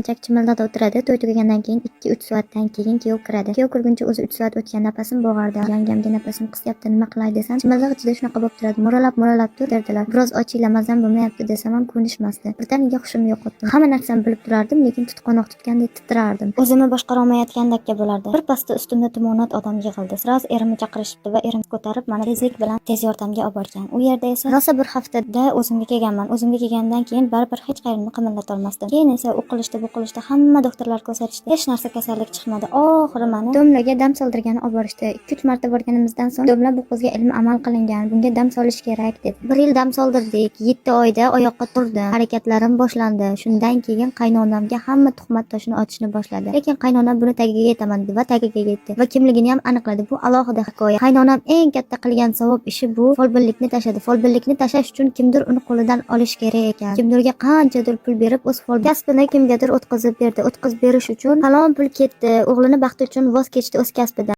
Kelinchak chimildiqda o'tiradi. To'y tugagandan keyin 2-3 soatdan keyin kuyov kiradi. Kuyov kirguncha o'zi 3 soat o'tgan. Nafasim bo'g'ardi. Yangamga nafasim qisyapti, nima qilay desam, chimildiq ichida shunaqa bo'lib turadi. Mo'ralab mo'ralab tur derdilar. Biroz ochinglar, mazam bo'lmayapti desam ham ko'nishmasdi. Birdaniga hushimni yo'qotdim. Hamma narsani bilib turardim, lekin tutqanoq tutgandek titrardim. O'zimni boshqarolmayotgandek bo'lardi. Bir pasda ustimda tumonat odam yig'ildi. Сразу erimni chaqirishibdi va erim ko'tarib mani tezlik bilan tez yordamga olib borgan. U yerda esa rosa bir haftada o'zimga kelganman. O'zimga kelgandan keyin baribir hech qayerimni qimillatolmasdim. Keyin esa u qilishdi, bu qilishdi, hamma doktorlar ko'rsatishdi. Hech narsa kasallik chiqmadi. Oxiri mani domlaga dam soldirgani olib borishdi. 2-3 marta borganimizdan so'ng domla bu qizga ilmiy amal qilingan, bunga dam solish kerak dedi. Bir yil dam soldirdik. 7 oyda oyoqqa turdim. Harakatlarim boshlandi. Shundan keyin qaynonamga hamma tuhmat toshini otishni boshladi. Lekin qaynonam buni tagiga yetaman dedi va tagiga yetdi va kimligini ham aniqladi. Bu alohida hikoya. Qaynonam eng katta qilgan savob ishi bu folbinlikni tashladi. Folbinlikni tashlash uchun kimdir uni qo'lidan olish kerak ekan. Kimdirga qanchadir pul berib, o'z fol kasbini kimgadir o'tkazib berdi. O'tkazib berish uchun falon pul ketdi. O'g'lini baxti uchun voz kechdi o'z kasbidan.